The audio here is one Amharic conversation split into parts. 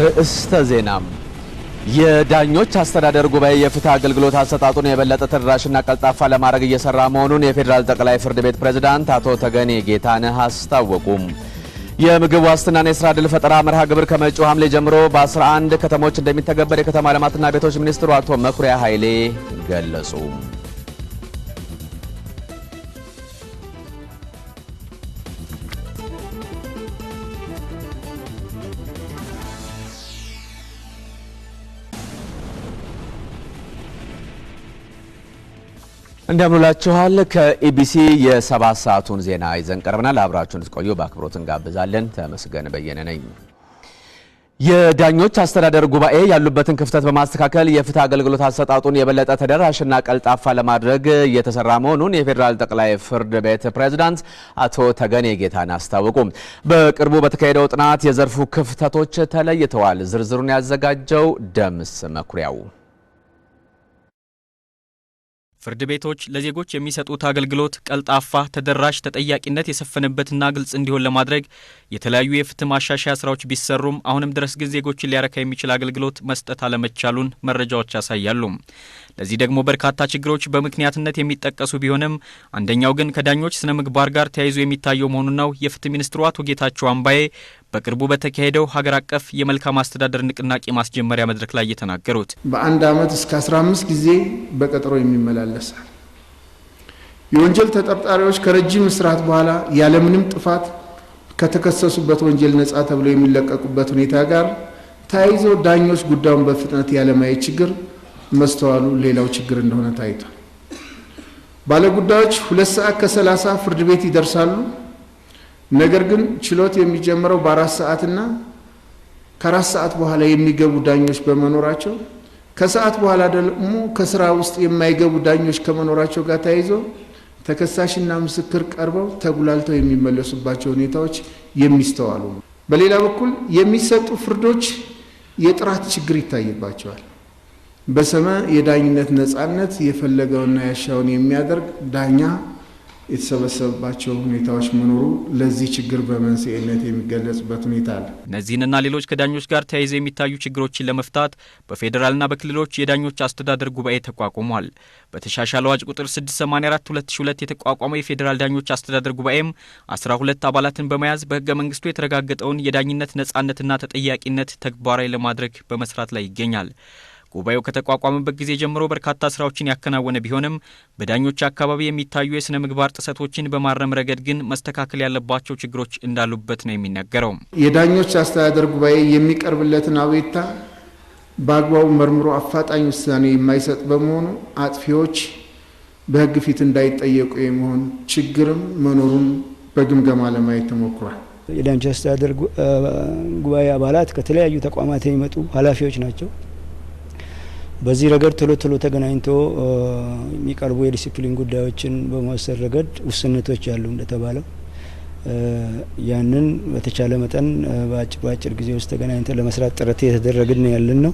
አርእስተ ዜናም የዳኞች አስተዳደር ጉባኤ የፍትህ አገልግሎት አሰጣጡን የበለጠ ተደራሽና ቀልጣፋ ለማድረግ እየሰራ መሆኑን የፌዴራል ጠቅላይ ፍርድ ቤት ፕሬዝዳንት አቶ ተገኔ ጌታነህ አስታወቁም። የምግብ ዋስትናና የስራ ዕድል ፈጠራ መርሃ ግብር ከመጪው ሐምሌ ጀምሮ በ11 ከተሞች እንደሚተገበር የከተማ ልማትና ቤቶች ሚኒስትሩ አቶ መኩሪያ ኃይሌ ገለጹ። እንደምንላችኋል። ከኢቢሲ የ7 ሰዓቱን ዜና ይዘን ቀርበናል። አብራችሁን እንድትቆዩ በአክብሮት እንጋብዛለን። ተመስገን በየነ ነኝ። የዳኞች አስተዳደር ጉባኤ ያሉበትን ክፍተት በማስተካከል የፍትህ አገልግሎት አሰጣጡን የበለጠ ተደራሽና ቀልጣፋ ለማድረግ እየተሰራ መሆኑን የፌዴራል ጠቅላይ ፍርድ ቤት ፕሬዝዳንት አቶ ተገኔ ጌታነህ አስታወቁ። በቅርቡ በተካሄደው ጥናት የዘርፉ ክፍተቶች ተለይተዋል። ዝርዝሩን ያዘጋጀው ደምስ መኩሪያው። ፍርድ ቤቶች ለዜጎች የሚሰጡት አገልግሎት ቀልጣፋ፣ ተደራሽ፣ ተጠያቂነት የሰፈነበትና ግልጽ እንዲሆን ለማድረግ የተለያዩ የፍትህ ማሻሻያ ስራዎች ቢሰሩም አሁንም ድረስ ግን ዜጎችን ሊያረካ የሚችል አገልግሎት መስጠት አለመቻሉን መረጃዎች ያሳያሉ። ለዚህ ደግሞ በርካታ ችግሮች በምክንያትነት የሚጠቀሱ ቢሆንም አንደኛው ግን ከዳኞች ስነ ምግባር ጋር ተያይዞ የሚታየው መሆኑን ነው የፍትህ ሚኒስትሩ አቶ ጌታቸው አምባዬ በቅርቡ በተካሄደው ሀገር አቀፍ የመልካም አስተዳደር ንቅናቄ ማስጀመሪያ መድረክ ላይ የተናገሩት። በአንድ ዓመት እስከ 15 ጊዜ በቀጠሮ የሚመላለሳል። የወንጀል ተጠርጣሪዎች ከረጅም እስራት በኋላ ያለምንም ጥፋት ከተከሰሱበት ወንጀል ነጻ ተብለው የሚለቀቁበት ሁኔታ ጋር ተያይዞ ዳኞች ጉዳዩን በፍጥነት ያለማየት ችግር መስተዋሉ ሌላው ችግር እንደሆነ ታይቷል። ባለጉዳዮች 2 ሰዓት ከ30 ፍርድ ቤት ይደርሳሉ። ነገር ግን ችሎት የሚጀምረው በ4 ሰዓትና ከ4 ሰዓት በኋላ የሚገቡ ዳኞች በመኖራቸው፣ ከሰዓት በኋላ ደግሞ ከስራ ውስጥ የማይገቡ ዳኞች ከመኖራቸው ጋር ተያይዞ ተከሳሽና ምስክር ቀርበው ተጉላልተው የሚመለሱባቸው ሁኔታዎች የሚስተዋሉ ነው። በሌላ በኩል የሚሰጡ ፍርዶች የጥራት ችግር ይታይባቸዋል። በስመ የዳኝነት ነጻነት የፈለገውና ያሻውን የሚያደርግ ዳኛ የተሰበሰበባቸው ሁኔታዎች መኖሩ ለዚህ ችግር በመንስኤነት የሚገለጽበት ሁኔታ አለ። እነዚህንና ሌሎች ከዳኞች ጋር ተያይዘው የሚታዩ ችግሮችን ለመፍታት በፌዴራልና በክልሎች የዳኞች አስተዳደር ጉባኤ ተቋቁሟል። በተሻሻለ አዋጅ ቁጥር 684 2002 የተቋቋመው የፌዴራል ዳኞች አስተዳደር ጉባኤም 12 አባላትን በመያዝ በህገ መንግስቱ የተረጋገጠውን የዳኝነት ነጻነትና ተጠያቂነት ተግባራዊ ለማድረግ በመስራት ላይ ይገኛል። ጉባኤው ከተቋቋመበት ጊዜ ጀምሮ በርካታ ስራዎችን ያከናወነ ቢሆንም በዳኞች አካባቢ የሚታዩ የስነ ምግባር ጥሰቶችን በማረም ረገድ ግን መስተካከል ያለባቸው ችግሮች እንዳሉበት ነው የሚነገረው። የዳኞች አስተዳደር ጉባኤ የሚቀርብለትን አቤቱታ በአግባቡ መርምሮ አፋጣኝ ውሳኔ የማይሰጥ በመሆኑ አጥፊዎች በሕግ ፊት እንዳይጠየቁ የመሆን ችግርም መኖሩን በግምገማ ለማየት ተሞክሯል። የዳኞች አስተዳደር ጉባኤ አባላት ከተለያዩ ተቋማት የሚመጡ ኃላፊዎች ናቸው። በዚህ ረገድ ቶሎ ቶሎ ተገናኝቶ የሚቀርቡ የዲሲፕሊን ጉዳዮችን በመወሰድ ረገድ ውስንነቶች ያሉ እንደተባለው ያንን በተቻለ መጠን በአጭር በአጭር ጊዜ ውስጥ ተገናኝተን ለመስራት ጥረት እየተደረግን ያለን ነው።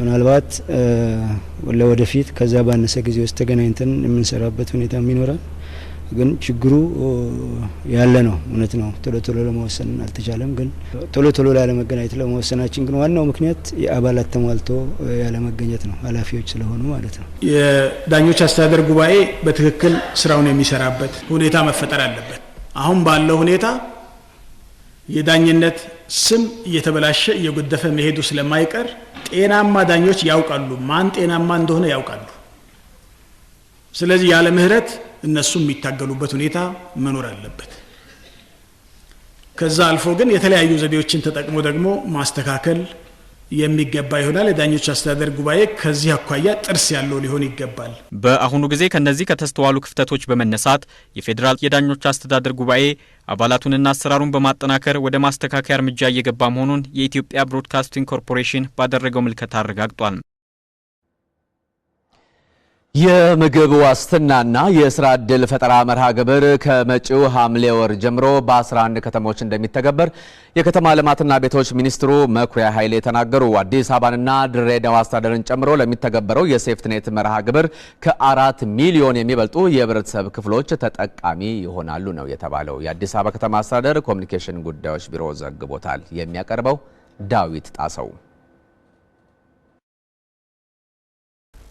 ምናልባት ለወደፊት ከዛ ባነሰ ጊዜ ውስጥ ተገናኝተን የምንሰራበት ሁኔታም ይኖራል። ግን ችግሩ ያለ ነው፣ እውነት ነው። ቶሎ ቶሎ ለመወሰን አልተቻለም። ግን ቶሎ ቶሎ ላለመገናኘት ለመወሰናችን ግን ዋናው ምክንያት የአባላት ተሟልቶ ያለመገኘት ነው፣ ኃላፊዎች ስለሆኑ ማለት ነው። የዳኞች አስተዳደር ጉባኤ በትክክል ስራውን የሚሰራበት ሁኔታ መፈጠር አለበት። አሁን ባለው ሁኔታ የዳኝነት ስም እየተበላሸ እየጎደፈ መሄዱ ስለማይቀር ጤናማ ዳኞች ያውቃሉ፣ ማን ጤናማ እንደሆነ ያውቃሉ። ስለዚህ ያለ ምህረት እነሱ የሚታገሉበት ሁኔታ መኖር አለበት። ከዛ አልፎ ግን የተለያዩ ዘዴዎችን ተጠቅሞ ደግሞ ማስተካከል የሚገባ ይሆናል። የዳኞች አስተዳደር ጉባኤ ከዚህ አኳያ ጥርስ ያለው ሊሆን ይገባል። በአሁኑ ጊዜ ከነዚህ ከተስተዋሉ ክፍተቶች በመነሳት የፌዴራል የዳኞች አስተዳደር ጉባኤ አባላቱንና አሰራሩን በማጠናከር ወደ ማስተካከያ እርምጃ እየገባ መሆኑን የኢትዮጵያ ብሮድካስቲንግ ኮርፖሬሽን ባደረገው ምልከታ አረጋግጧል። የምግብ ዋስትናና የስራ ዕድል ፈጠራ መርሃ ግብር ከመጪው ሐምሌ ወር ጀምሮ በ11 ከተሞች እንደሚተገበር የከተማ ልማትና ቤቶች ሚኒስትሩ መኩሪያ ኃይሌ ተናገሩ። አዲስ አበባንና ድሬዳዋ አስተዳደርን ጨምሮ ለሚተገበረው የሴፍትኔት መርሃ ግብር ከ4 ሚሊዮን የሚበልጡ የህብረተሰብ ክፍሎች ተጠቃሚ ይሆናሉ ነው የተባለው። የአዲስ አበባ ከተማ አስተዳደር ኮሚኒኬሽን ጉዳዮች ቢሮ ዘግቦታል። የሚያቀርበው ዳዊት ጣሰው።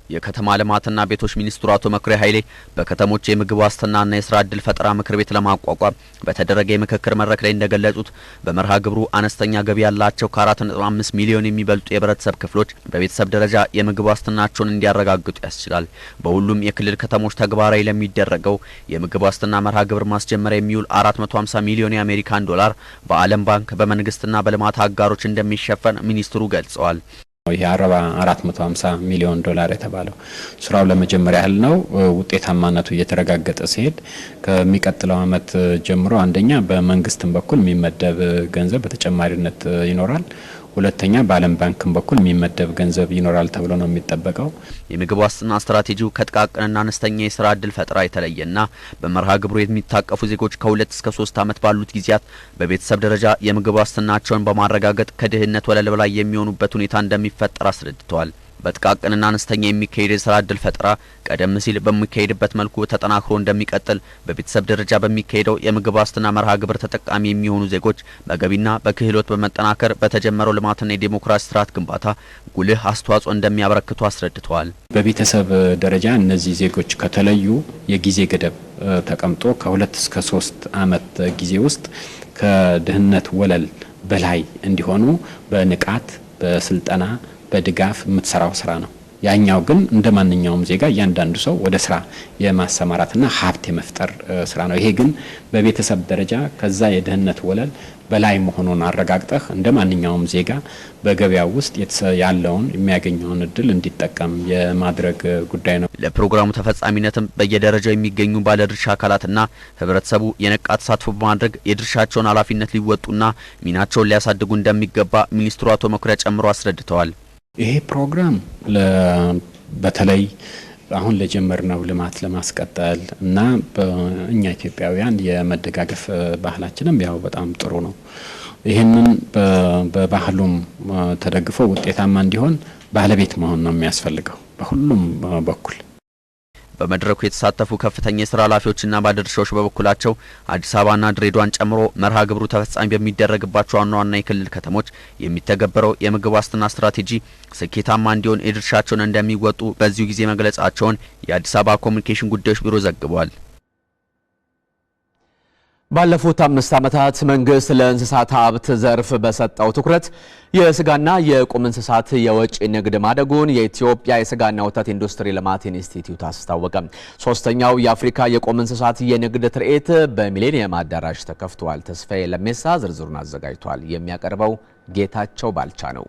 የከተማ ልማትና ቤቶች ሚኒስትሩ አቶ መኩሪያ ኃይሌ በከተሞች የምግብ ዋስትናና የስራ ዕድል ፈጠራ ምክር ቤት ለማቋቋም በተደረገ የምክክር መድረክ ላይ እንደገለጹት፣ በመርሃ ግብሩ አነስተኛ ገቢ ያላቸው ከ4.5 ሚሊዮን የሚበልጡ የህብረተሰብ ክፍሎች በቤተሰብ ደረጃ የምግብ ዋስትናቸውን እንዲያረጋግጡ ያስችላል። በሁሉም የክልል ከተሞች ተግባራዊ ለሚደረገው የምግብ ዋስትና መርሃ ግብር ማስጀመሪያ የሚውል 450 ሚሊዮን የአሜሪካን ዶላር በዓለም ባንክ፣ በመንግስትና በልማት አጋሮች እንደሚሸፈን ሚኒስትሩ ገልጸዋል። ይሄ 450 ሚሊዮን ዶላር የተባለው ስራው ለመጀመሪያ ያህል ነው። ውጤታማነቱ እየተረጋገጠ ሲሄድ ከሚቀጥለው አመት ጀምሮ አንደኛ በመንግስትም በኩል የሚመደብ ገንዘብ በተጨማሪነት ይኖራል። ሁለተኛ በዓለም ባንክም በኩል የሚመደብ ገንዘብ ይኖራል ተብሎ ነው የሚጠበቀው። የምግብ ዋስትና ስትራቴጂው ከጥቃቅንና አነስተኛ የስራ እድል ፈጠራ የተለየና በመርሃ ግብሩ የሚታቀፉ ዜጎች ከ2 እስከ 3 ዓመት ባሉት ጊዜያት በቤተሰብ ደረጃ የምግብ ዋስትናቸውን በማረጋገጥ ከድህነት ወለል በላይ የሚሆኑበት ሁኔታ እንደሚፈጠር አስረድተዋል። በጥቃቅንና አነስተኛ የሚካሄድ የስራ እድል ፈጠራ ቀደም ሲል በሚካሄድበት መልኩ ተጠናክሮ እንደሚቀጥል፣ በቤተሰብ ደረጃ በሚካሄደው የምግብ ዋስትና መርሃ ግብር ተጠቃሚ የሚሆኑ ዜጎች በገቢና በክህሎት በመጠናከር በተጀመረው ልማትና የዴሞክራሲ ስርዓት ግንባታ ጉልህ አስተዋጽኦ እንደሚያበረክቱ አስረድተዋል። በቤተሰብ ደረጃ እነዚህ ዜጎች ከተለዩ የጊዜ ገደብ ተቀምጦ ከ2 እስከ 3 አመት ጊዜ ውስጥ ከድህነት ወለል በላይ እንዲሆኑ በንቃት፣ በስልጠና፣ በድጋፍ የምትሰራው ስራ ነው። ያኛው ግን እንደ ማንኛውም ዜጋ እያንዳንዱ ሰው ወደ ስራ የማሰማራትና ሀብት የመፍጠር ስራ ነው። ይሄ ግን በቤተሰብ ደረጃ ከዛ የድህነት ወለል በላይ መሆኑን አረጋግጠህ እንደ ማንኛውም ዜጋ በገበያው ውስጥ ያለውን የሚያገኘውን እድል እንዲጠቀም የማድረግ ጉዳይ ነው። ለፕሮግራሙ ተፈጻሚነትም በየደረጃው የሚገኙ ባለድርሻ አካላትና ህብረተሰቡ የነቃ ተሳትፎ በማድረግ የድርሻቸውን ኃላፊነት ሊወጡና ሚናቸውን ሊያሳድጉ እንደሚገባ ሚኒስትሩ አቶ መኩሪያ ጨምሮ አስረድተዋል። ይሄ ፕሮግራም በተለይ አሁን ለጀመርነው ልማት ለማስቀጠል እና እኛ ኢትዮጵያውያን የመደጋገፍ ባህላችንም ያው በጣም ጥሩ ነው። ይህንን በባህሉም ተደግፎ ውጤታማ እንዲሆን ባለቤት መሆን ነው የሚያስፈልገው በሁሉም በኩል። በመድረኩ የተሳተፉ ከፍተኛ የስራ ኃላፊዎችና ባለድርሻዎች በበኩላቸው፣ አዲስ አበባና ድሬዳዋን ጨምሮ መርሃ ግብሩ ተፈጻሚ በሚደረግባቸው ዋና ዋና የክልል ከተሞች የሚተገበረው የምግብ ዋስትና ስትራቴጂ ስኬታማ እንዲሆን የድርሻቸውን እንደሚወጡ በዚሁ ጊዜ መግለጻቸውን የአዲስ አበባ ኮሚኒኬሽን ጉዳዮች ቢሮ ዘግቧል። ባለፉት 5 ዓመታት መንግስት ለእንስሳት ሀብት ዘርፍ በሰጠው ትኩረት የስጋና የቁም እንስሳት የወጪ ንግድ ማደጉን የኢትዮጵያ የስጋና ወተት ኢንዱስትሪ ልማት ኢንስቲትዩት አስታወቀ። ሶስተኛው የአፍሪካ የቁም እንስሳት የንግድ ትርኢት በሚሌኒየም አዳራሽ ተከፍቷል። ተስፋዬ ለሜሳ ዝርዝሩን አዘጋጅቷል። የሚያቀርበው ጌታቸው ባልቻ ነው።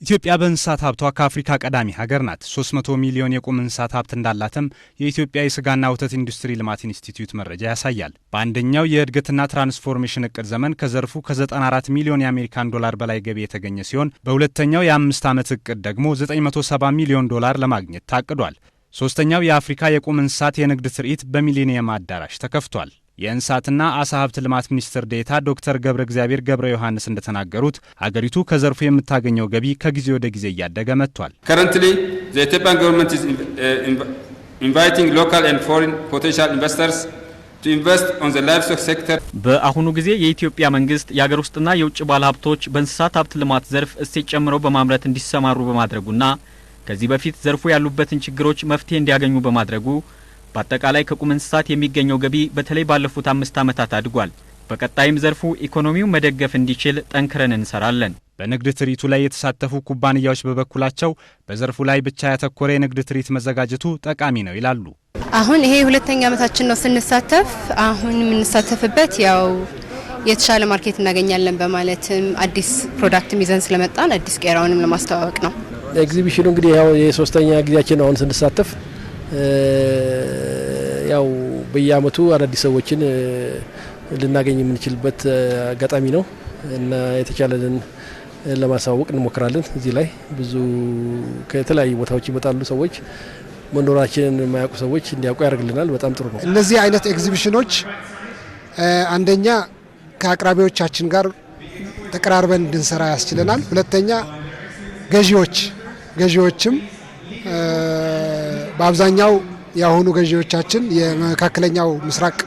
ኢትዮጵያ በእንስሳት ሀብቷ ከአፍሪካ ቀዳሚ ሀገር ናት። 300 ሚሊዮን የቁም እንስሳት ሀብት እንዳላትም የኢትዮጵያ የስጋና ወተት ኢንዱስትሪ ልማት ኢንስቲትዩት መረጃ ያሳያል። በአንደኛው የእድገትና ትራንስፎርሜሽን እቅድ ዘመን ከዘርፉ ከ94 ሚሊዮን የአሜሪካን ዶላር በላይ ገቢ የተገኘ ሲሆን፣ በሁለተኛው የ5 ዓመት እቅድ ደግሞ 970 ሚሊዮን ዶላር ለማግኘት ታቅዷል። ሶስተኛው የአፍሪካ የቁም እንስሳት የንግድ ትርኢት በሚሊኒየም አዳራሽ ተከፍቷል። የእንስሳትና አሳ ሀብት ልማት ሚኒስትር ዴኤታ ዶክተር ገብረ እግዚአብሔር ገብረ ዮሐንስ እንደተናገሩት፣ ሀገሪቱ ከዘርፉ የምታገኘው ገቢ ከጊዜ ወደ ጊዜ እያደገ መጥቷል። Currently, the Ethiopian government is inviting local and foreign potential investors to invest on the livestock sector. በአሁኑ ጊዜ የኢትዮጵያ መንግስት የሀገር ውስጥና የውጭ ባለሀብቶች በእንስሳት ሀብት ልማት ዘርፍ እሴት ጨምረው በማምረት እንዲሰማሩ በማድረጉና ከዚህ በፊት ዘርፉ ያሉበትን ችግሮች መፍትሄ እንዲያገኙ በማድረጉ በአጠቃላይ ከቁም እንስሳት የሚገኘው ገቢ በተለይ ባለፉት 5 ዓመታት አድጓል። በቀጣይም ዘርፉ ኢኮኖሚውን መደገፍ እንዲችል ጠንክረን እንሰራለን። በንግድ ትርኢቱ ላይ የተሳተፉ ኩባንያዎች በበኩላቸው፣ በዘርፉ ላይ ብቻ ያተኮረ የንግድ ትርኢት መዘጋጀቱ ጠቃሚ ነው ይላሉ። አሁን ይሄ ሁለተኛ ዓመታችን ነው ስንሳተፍ። አሁን የምንሳተፍበት ያው የተሻለ market እናገኛለን በማለትም አዲስ product ም ይዘን ስለመጣን አዲስ ቄራውንም ለማስተዋወቅ ነው። ኤግዚቢሽኑ እንግዲህ ያው የሶስተኛ ጊዜያችን ነው አሁን ስንሳተፍ። ያው በየአመቱ አዳዲስ ሰዎችን ልናገኝ የምንችልበት አጋጣሚ ነው እና የተቻለንን ለማሳወቅ እንሞክራለን። እዚህ ላይ ብዙ ከተለያዩ ቦታዎች ይመጣሉ ሰዎች፣ መኖራችንን የማያውቁ ሰዎች እንዲያውቁ ያደርግልናል። በጣም ጥሩ ነው። እነዚህ አይነት ኤግዚቢሽኖች አንደኛ ከአቅራቢዎቻችን ጋር ተቀራርበን እንድንሰራ ያስችለናል። ሁለተኛ ገዢዎችም በአብዛኛው የአሁኑ ገዢዎቻችን የመካከለኛው ምስራቅ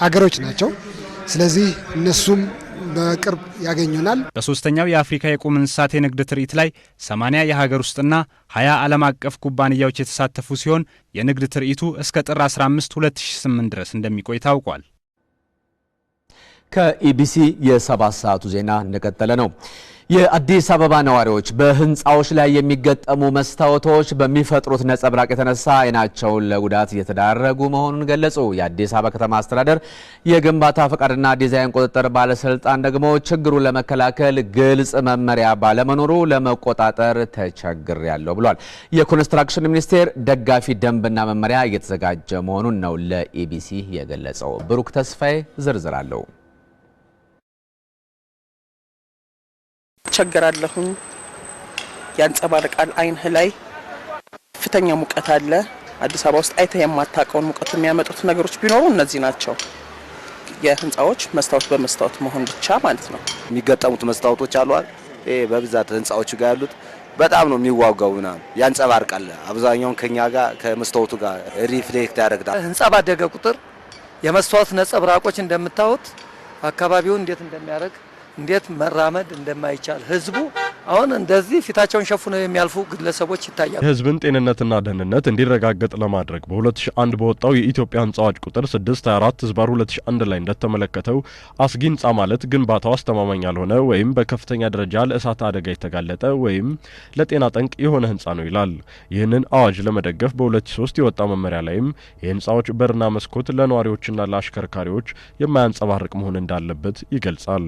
አገሮች ናቸው። ስለዚህ እነሱም በቅርብ ያገኙናል። በሶስተኛው የአፍሪካ የቁም እንስሳት የንግድ ትርኢት ላይ 80 የሀገር ውስጥና 20 ዓለም አቀፍ ኩባንያዎች የተሳተፉ ሲሆን የንግድ ትርኢቱ እስከ ጥር 15 2008 ድረስ እንደሚቆይ ታውቋል። ከኢቢሲ የ7 ሰዓቱ ዜና እንደቀጠለ ነው። የአዲስ አበባ ነዋሪዎች በህንፃዎች ላይ የሚገጠሙ መስታወቶች በሚፈጥሩት ነጸብራቅ የተነሳ አይናቸውን ለጉዳት እየተዳረጉ መሆኑን ገለጹ። የአዲስ አበባ ከተማ አስተዳደር የግንባታ ፈቃድና ዲዛይን ቁጥጥር ባለስልጣን ደግሞ ችግሩን ለመከላከል ግልጽ መመሪያ ባለመኖሩ ለመቆጣጠር ተቸግሬያለሁ ብሏል። የኮንስትራክሽን ሚኒስቴር ደጋፊ ደንብና መመሪያ እየተዘጋጀ መሆኑን ነው ለኢቢሲ የገለጸው። ብሩክ ተስፋዬ ዝርዝር አለው። እቸገራለሁኝ። ያንጸባርቃል አይንህ ላይ፣ ከፍተኛ ሙቀት አለ። አዲስ አበባ ውስጥ አይተህ የማታውቀውን ሙቀት የሚያመጡት ነገሮች ቢኖሩ እነዚህ ናቸው። የህንፃዎች መስታወት በመስታወት መሆን ብቻ ማለት ነው። የሚገጠሙት መስታወቶች አሉ አይደል? ይሄ በብዛት ህንፃዎቹ ጋር ያሉት በጣም ነው የሚዋጋው ምናምን፣ ያንጸባርቃል። አብዛኛውን ከኛ ጋር ከመስታወቱ ጋር reflect ያደርጋል። ህንፃ ባደገ ቁጥር የመስታወት ነጸብራቆች እንደምታዩት አካባቢውን እንዴት እንደሚያደርግ፣ እንዴት መራመድ እንደማይቻል፣ ህዝቡ አሁን እንደዚህ ፊታቸውን ሸፍነው የሚያልፉ ግለሰቦች ይታያሉ። የህዝብን ጤንነትና ደህንነት እንዲረጋገጥ ለማድረግ በ2001 በወጣው የኢትዮጵያ ህንፃ አዋጅ ቁጥር 624/2001 ላይ እንደተመለከተው አስጊ ህንፃ ማለት ግንባታው አስተማማኝ ያልሆነ ወይም በከፍተኛ ደረጃ ለእሳት አደጋ የተጋለጠ ወይም ለጤና ጠንቅ የሆነ ህንፃ ነው ይላል። ይህንን አዋጅ ለመደገፍ በ2003 የወጣ መመሪያ ላይም የህንፃዎች በርና መስኮት ለነዋሪዎችና ለአሽከርካሪዎች የማያንጸባርቅ መሆን እንዳለበት ይገልጻል።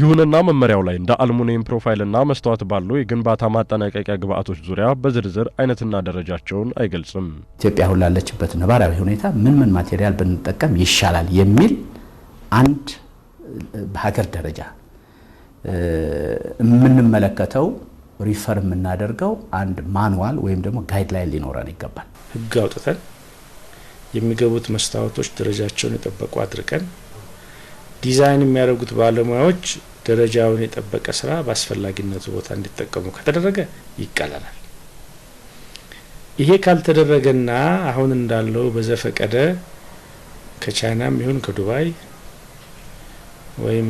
ይሁንና መመሪያው ላይ እንደ አልሙኒየም ፕሮፋይልና መስታወት ባሉ የግንባታ ማጠናቀቂያ ግብአቶች ዙሪያ በዝርዝር አይነትና ደረጃቸውን አይገልጽም። ኢትዮጵያ አሁን ላለችበት ነባራዊ ሁኔታ ምን ምን material ብንጠቀም ይሻላል የሚል አንድ በሀገር ደረጃ የምንመለከተው፣ refer የምናደርገው አንድ manual ወይም ደግሞ guideline ሊኖረን ይገባል። ሕግ አውጥተን የሚገቡት መስታወቶች ደረጃቸውን የጠበቁ አድርገን ዲዛይን የሚያደርጉት ባለሙያዎች ደረጃውን የጠበቀ ስራ በአስፈላጊነቱ ቦታ እንዲጠቀሙ ከተደረገ ይቀለላል። ይሄ ካልተደረገና አሁን እንዳለው በዘፈቀደ ከቻይናም ይሁን ከዱባይ ወይም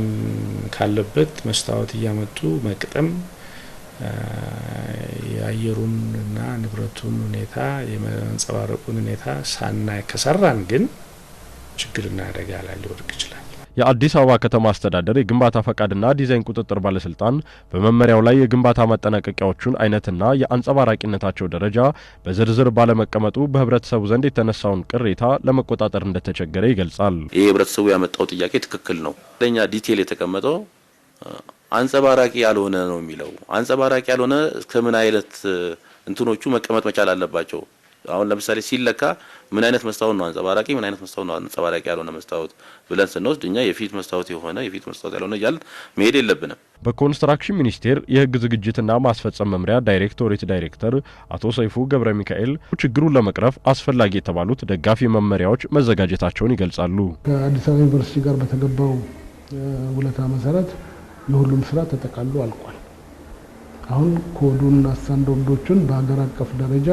ካለበት መስታወት እያመጡ መግጠም የአየሩን እና ንብረቱን ሁኔታ፣ የመንጸባረቁን ሁኔታ ሳናይ ከሰራን ግን ችግርና አደጋ ላይ ሊወድቅ ይችላል። የአዲስ አበባ ከተማ አስተዳደር የግንባታ ፈቃድና ዲዛይን ቁጥጥር ባለስልጣን በመመሪያው ላይ የግንባታ ማጠናቀቂያዎቹን አይነትና የአንጸባራቂነታቸው ደረጃ በዝርዝር ባለመቀመጡ በህብረተሰቡ ዘንድ የተነሳውን ቅሬታ ለመቆጣጠር እንደተቸገረ ይገልጻል። ይህ ህብረተሰቡ ያመጣው ጥያቄ ትክክል ነው። ለኛ detail የተቀመጠው አንጸባራቂ ያልሆነ ነው የሚለው። አንጸባራቂ ያልሆነ እስከ ምን አይነት እንትኖቹ መቀመጥ መቻል አለባቸው? አሁን ለምሳሌ ሲለካ ምን አይነት መስታወት ነው አንጸባራቂ፣ ምን አይነት መስታወት ነው አንጸባራቂ ያልሆነ መስታወት ብለን ስንወስድ እኛ የፊት መስታወት የሆነ፣ የፊት መስታወት ያልሆነ እያልን መሄድ የለብንም። በኮንስትራክሽን ሚኒስቴር የህግ ዝግጅትና ማስፈጸም መምሪያ ዳይሬክቶሬት ዳይሬክተር አቶ ሰይፉ ገብረ ሚካኤል ችግሩን ለመቅረፍ አስፈላጊ የተባሉት ደጋፊ መመሪያዎች መዘጋጀታቸውን ይገልጻሉ። ከአዲስ አበባ ዩኒቨርሲቲ ጋር በተገባው ውለታ መሰረት የሁሉም ስራ ተጠቃሎ አልቋል። አሁን ኮዱና ስታንዳርዶቹን በሀገር አቀፍ ደረጃ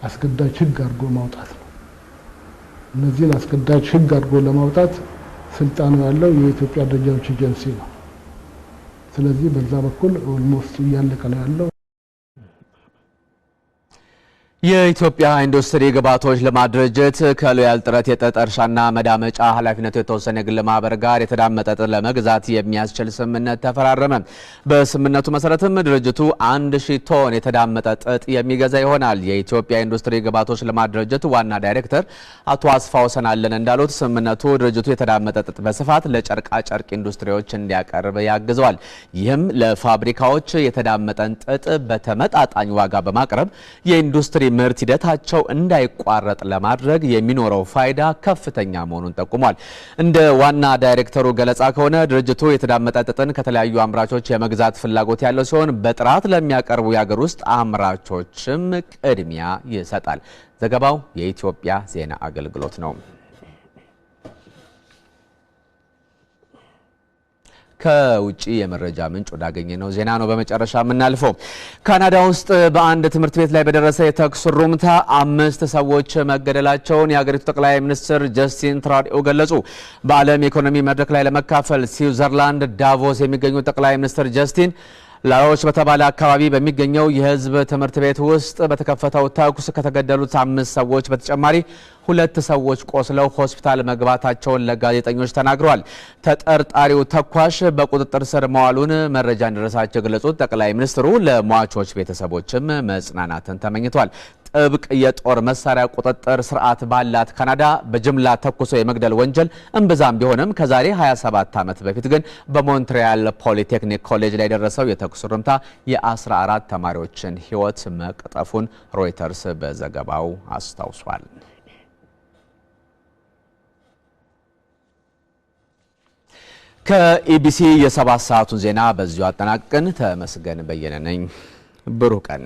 አስገዳጅ ህግ አድርጎ ማውጣት ነው። እነዚህን አስገዳጅ ህግ አድርጎ ለማውጣት ስልጣኑ ያለው የኢትዮጵያ ደረጃዎች ኤጀንሲ ነው። ስለዚህ በዛ በኩል almost እያለቀ ነው ያለው። የኢትዮጵያ ኢንዱስትሪ ግብዓቶች ልማት ድርጅት ከሎያል ጥረት የጥጥ እርሻና መዳመጫ ኃላፊነቱ የተወሰነ የግል ማህበር ጋር የተዳመጠ ጥጥ ለመግዛት የሚያስችል ስምምነት ተፈራረመ። በስምምነቱ መሰረትም ድርጅቱ 1000 ቶን የተዳመጠ ጥጥ የሚገዛ ይሆናል። የኢትዮጵያ ኢንዱስትሪ ግብዓቶች ልማት ድርጅት ዋና ዳይሬክተር አቶ አስፋው ሰናለን እንዳሉት ስምምነቱ ድርጅቱ የተዳመጠ ጥጥ በስፋት ለጨርቃ ጨርቅ ኢንዱስትሪዎች እንዲያቀርብ ያግዘዋል። ይህም ለፋብሪካዎች የተዳመጠን ጥጥ በተመጣጣኝ ዋጋ በማቅረብ የኢንዱስትሪ ምርት ሂደታቸው እንዳይቋረጥ ለማድረግ የሚኖረው ፋይዳ ከፍተኛ መሆኑን ጠቁሟል። እንደ ዋና ዳይሬክተሩ ገለጻ ከሆነ ድርጅቱ የተዳመጠ ጥጥን ከተለያዩ አምራቾች የመግዛት ፍላጎት ያለው ሲሆን በጥራት ለሚያቀርቡ የሀገር ውስጥ አምራቾችም ቅድሚያ ይሰጣል። ዘገባው የኢትዮጵያ ዜና አገልግሎት ነው። ከውጭ የመረጃ ምንጭ ወዳገኘነው ዜና ነው በመጨረሻ የምናልፈው። ካናዳ ውስጥ በአንድ ትምህርት ቤት ላይ በደረሰ የተኩስ ሩምታ 5 ሰዎች መገደላቸውን የሀገሪቱ ጠቅላይ ሚኒስትር ጀስቲን ትራዲኦ ገለጹ። በዓለም የኢኮኖሚ መድረክ ላይ ለመካፈል ስዊዘርላንድ ዳቮስ የሚገኙ ጠቅላይ ሚኒስትር ጀስቲን ላሮች በተባለ አካባቢ በሚገኘው የሕዝብ ትምህርት ቤት ውስጥ በተከፈተው ተኩስ ከተገደሉት 5 ሰዎች በተጨማሪ 2 ሰዎች ቆስለው ሆስፒታል መግባታቸውን ለጋዜጠኞች ተናግረዋል። ተጠርጣሪው ተኳሽ በቁጥጥር ስር መዋሉን መረጃ እንደደረሳቸው የገለጹት ጠቅላይ ሚኒስትሩ ለሟቾች ቤተሰቦችም መጽናናትን ተመኝተዋል። ጥብቅ የጦር መሳሪያ ቁጥጥር ስርዓት ባላት ካናዳ በጅምላ ተኩሶ የመግደል ወንጀል እምብዛም ቢሆንም ከዛሬ 27 ዓመት በፊት ግን በሞንትሪያል ፖሊቴክኒክ ኮሌጅ ላይ የደረሰው የተኩስ ሩምታ የ14 ተማሪዎችን ሕይወት መቅጠፉን ሮይተርስ በዘገባው አስታውሷል። ከኢቢሲ የ7 ሰዓቱን ዜና በዚሁ አጠናቅቅን። ተመስገን በየነ ነኝ። ብሩህ ቀን።